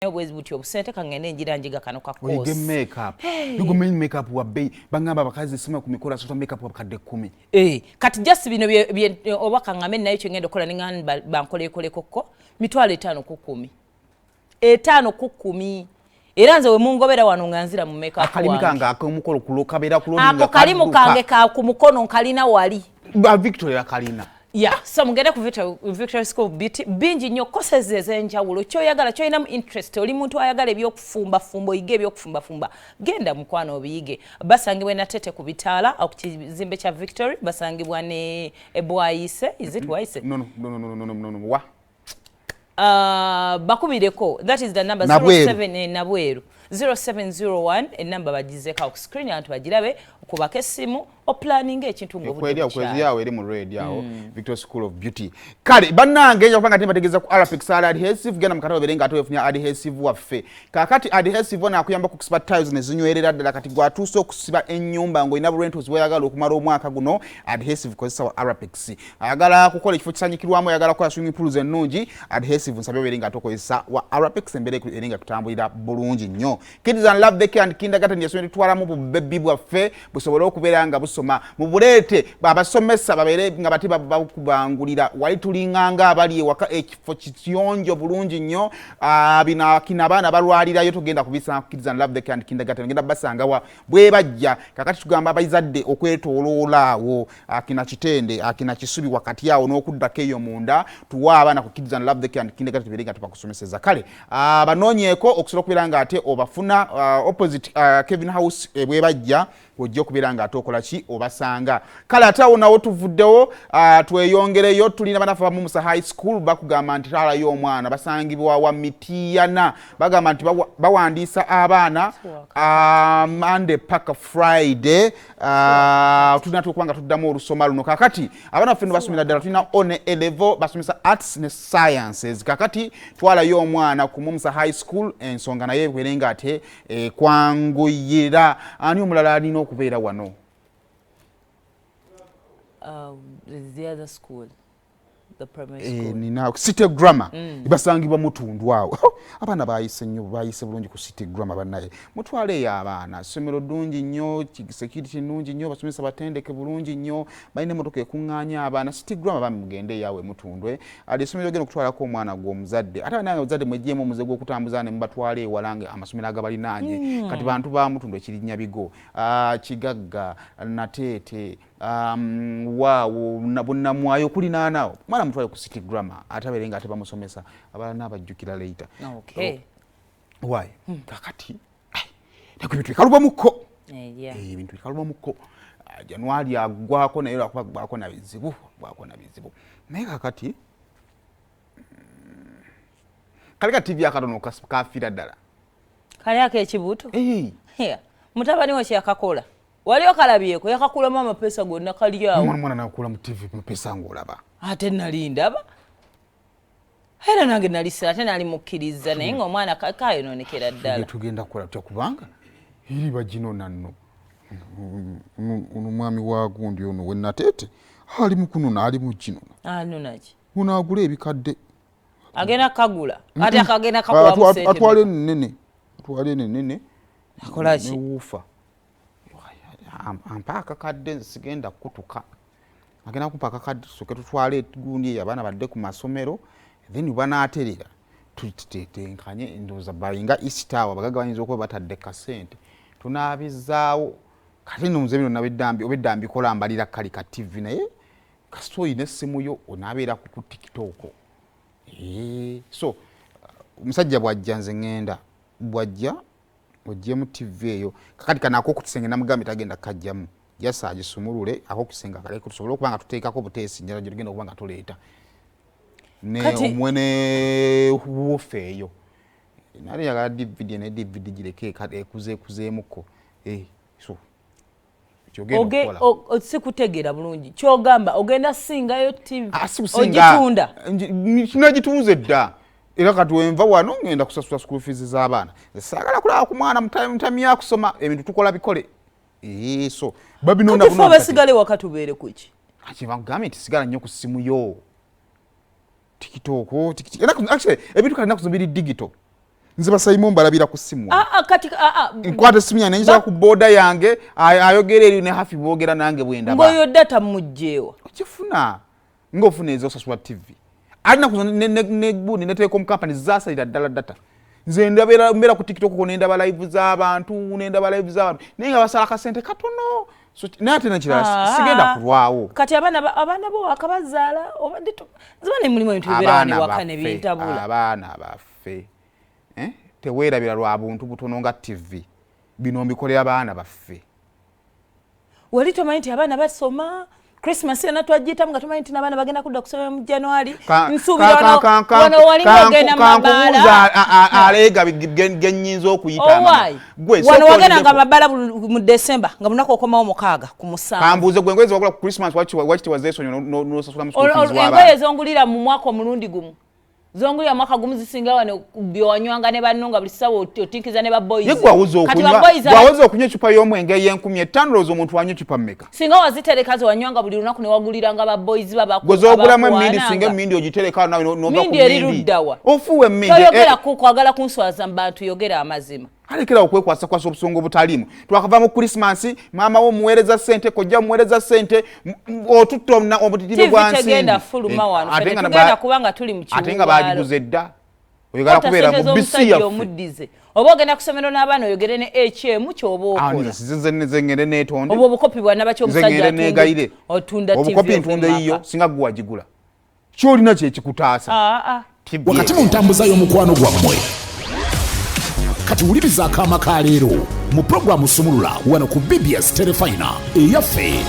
Obwezi butyo obusente, kangende njira njiga kano ka oyige course. Makeup, yugomenyi makeup wa bbeeyi. Bagamba abakazi sima ku mikolo asota makeup wa bukadde 10. Eh, kati just bino oba kaŋŋambe nayo kyengenda okukola, neŋŋamba bankolekolekokko 500,000 ku 10, 5 ku 10. Era nze we mungobera wano nga nzira mu makeup akalimi wange. Kange ak'omukolo kulo kabeera kuloni. Ako kalimu kange ka ku mukono nkalina wali. Ba Victoria kalina. Ya, so mugende ku Victoria School of Beauty. Bingi nnyo, courses ez'enjawulo, kyoyagala, kyolinamu interest. Oli muntu ayagala ebyokufumbafumba, oyige ebyokufumbafumba, genda mukwano obiyige. Basangibwa Natete ku bitaala ku kizimbe kya Victory, basangibwa ne Bwaise. Is it Bwaise? No, no, no, no, no, no, no, no. Wa Bakubireko, that is the number. Nabweru. 07 Nabweru 0701, enamba bagizeko ku screen, abantu bagirabe. Okubako essimu, oplaninga ekintu ng'obudde okweri bukyali. Okwezi awo eri mu red awo, Victoria School of Beauty. Kale bannange, nja kubanga tembategeeza ku Arafix adhesive. Genda mu katale obeere nga ate weefunira adhesive waffe. Kaakati adhesive ono akuyamba ku kusiba tiles ne zinywerera ddala. Kati gwatuuse okusiba ennyumba ng'olina rentals bweyagala okumala omwaka guno, adhesive kozesa wa Arapix. Ayagala kukola ekifo kisanyikirwamu, ayagala kukola swimming pools ennungi, adhesive nsabye obeere nga ate okozesa wa Arapix, embeera eri nga kutambulira bulungi nnyo. Kids and Love Daycare and Kindergarten yesomero litwalamu bubebi bwaffe busobole okubeera nga busoma. Mubuleete, abasomesa babeere nga bate bakubangulira wali tulinganga abali ewaka. Ekifo kiyonjo bulungi nnyo. Ah, bino kino abaana balwalirayo, tugenda kubisanga ku Kids and Love Daycare and Kindergarten. Genda basangawa bwe bajja. Kakati tugamba abazadde okwetooloola awo, akina Kitende, akina Kisubi, wakati awo n'okuddako eyo munda, tuwa abaana ku Kids and Love Daycare and Kindergarten, tubeere nga tubakusomeseza. Kale banoonyeeko okusobola okubeera nga ate obafuna opposite Kevin House bwe bajja, ojja okubeera nga ate okola ki, obasanga. Kale ate awo nawo tuvuddewo, tweyongereyo. Tulina banafe ba Mumusa High School, bakugamba nti twalayo omwana, basangibwa wa Mitiyana. Bagamba nti bawandiisa abaana Monday paka Friday. Tulina tukuba nga tuddamu olusoma luno. Kakati abaana baffe no basomera ddala, tulina O ne A level, basomesa arts ne sciences. Kakati twalayo omwana ku Mumusa High School, ensonga naye ebeere nga ate kwanguyira. Ani omulala alina okubeera wano? The other school, the primary Eh, school. Nina City Grammar, basangibwa Mutundu awo. Abaana bayise nnyo, bayise bulungi ku City Grammar. Bannaye, mutwale eyo abaana, ssomero ddungi nnyo, security nnungi nnyo, basomesa batendeke bulungi nnyo, balina emmotoka ekuŋŋaanya abaana. City Grammar, bami mugende eyawe Mutundwe. Ali essomero genda okutwalako omwana gw'omuzadde. Ate banange abazadde, mweggyemu omuze gw'okutambuza ne mubatwala ewala nga amasomero agabalinaanye. Kati bantu ba Mutundwe, Kirinyabigo, Kigagga, Nateete, waawo Bunnamwayo kulinaanaawo, mwana mutwale ku City Grammar, ate abeere nga ate bamusomesa, abalala n'abajjukira later. Why kakati nako ebintu bikalubamukko. Yeah. Eh, ebintu bikalubamukko. Ah, January aggwako naye lwakuba aggwako na bizibu, aggwako na bizibu. Naye kakati kali ka TV akatono kafiira ddala. Kali akekibuto. Eh, Yeah. Mutabani we kyeyakakola, wali okalabyeko, yakakulamu amapeesa gonna, kali awo. Omwana mwana nakula mu TV mupesa ng'olaba. Ate nali ndaba era nange nalisa, ate nali mukkiriza, naye ngaomwana kayononekera ddala. Tugenda kukola tutya? Kubanga eri baginona nno. Ono mwami wa gundi ono wenateete ali mukunona, ali muginona. Anonaki? Ono agula ebikadde. Agenda kagula, ate akagenda kakulamu sente. Atwale enene, atwale enene. Akolaki? Ne woofer ampa akakadde, nze sigenda kutuka. Agenda kumpa akakadde, tusooke tutwale gundi eyo, abaana badde ku masomero, then banaaterera tutetenkanye. Ndowooza bayinga Easter awo abagagga bayinza okuba batadde kasente, tunaabizaawo. Kati nno nze bino nabedda obedda mbikola, mbalira kali ka TV, naye kasita oyina essimu yo onaabeera ku TikTok. Eh, so omusajja bw'ajja, nze ŋŋenda, bw'ajja oggyemu TV eyo. Kakati kano akokukisenge namugambye tagenda kajjamu, jasa agisumulule akokukisenge akaleke, tusobole okuba nga tuteekako buteesi njala gye tugenda okuba nga tuleeta ne omwe ne woofer eyo. Nali yagala DVD, ne DVD gireke ekuzeekuzeemuko. Eh, so kyogenda okukola. Sikutegeera bulungi kyogamba. Ogenda singayo TV? Ah, si kusinga. Ogitunda? Nagitunze dda, era kati wenva wano ngenda kusasula school fees z'abaana. Saagala kulaba ku mwana mutami yakusoma, ebintu tukola bikole. Eh, so babinona. Kati fe abasigale waka tubeere kuki? Kibagambye nti sigala nnyo ku ssimu yo, TikTok, actually ebintu kale ennaku zino biri digital. Nze basayimu mbalabira ku simu. Ah, ah, kati ah, nkwata esimu yange nenjira ku boda yange, ayogera eri ne hafi, boogera nange bwendaba. Ng'oyo data mugjeewa? Okifuna ng'ofuna ezosasula TV, alina kuzo negundi ne telecom company zasalira ddala data. Nze ndabeera mbeera ku TikTok ko nendaba live z'abantu, nendaba live z'abantu, naye nga basala akasente katono. So, naye ate nekirala, sigenda kulwawo. Kati abaana bo wakabazaala, obadde nziba ne mulimu ebintu bibeera wano Abaana ewaka ne baffe, bintabula. Abaana baffe, eh? Teweerabira lwa buntu butono nga TV. Bino mbikolera baana baffe. Wali tomanyi nti abaana basoma? Christmas yonna twagiyitamu nga tomanyi nti n'abaana bagenda kudda kusomera mu January. Nsuubira wano walinga ogenda mu Kankubuuza, mabaala. Aleega gennyinza okuyita. Owaayi, Gwe wano sooka wagendanga olindeko. mabaala mu December nga munaku okomawo 6 ku 7. Kambuuze gwe, engoye zewagula ku Christmas, waki tewazeesonyiwa n'osasula mu school fees Engoye w'abaana? zongulira mu mwaka omulundi gumu, zongulira mwaka gumu, zisinga wano byewanywanga ne banno nga buli ssaawa otinkiza ne baboys. Ye gwe awuza Kati okunywa, baboys gwe awuza okunywa ecupa y'omwenge ey'enkumi ttaano, lowooza omuntu anywa ecupa mmeka? Singa wazitereka zewanywanga buli lunaku ne waguliranga baboys. Gwe z'ogulamu emmindi, singa emmindi ogitereka nawe n'ova ku Mindi eri mmindi. luddawa? Ofuuwa emmindi. Toyogera ku kwagala kunswaza mu bantu, yogera amazima. Alekera okwekwasa obusungu obutaliimu. Twakava mu Christmas, maama wo omuweereza ssente, kojja omuweereza ssente, otutta obutitibe TV bwa tegenda nsimbi. fuluma wano. Ate Ffe nga tetugenda kubanga tuli mu ate nga kiwuubaalo. bagiguze dda. Oyagala Kwata kubeera ssente mu bisi z'omusajja yaffe. omuddize, oba ogenda kusomero n'abaana oyogere ne hm kyoba Ah, okola. nze ngende neetonde. Obwo obukopi bwanabaki? Nze Omusajja ngende negayire. otunda TV Obukopi ove ntunda mu eyiyo maka. singa gwe wagigula, kyolina kyekikutaasa. Ah, ah. TV. Wakati mu ntambuza y'omukwano gwammwe, kati wuliriza akaama ka leero mu pulogulaamu Sumulula wano ku BBS Terefayina eyaffe.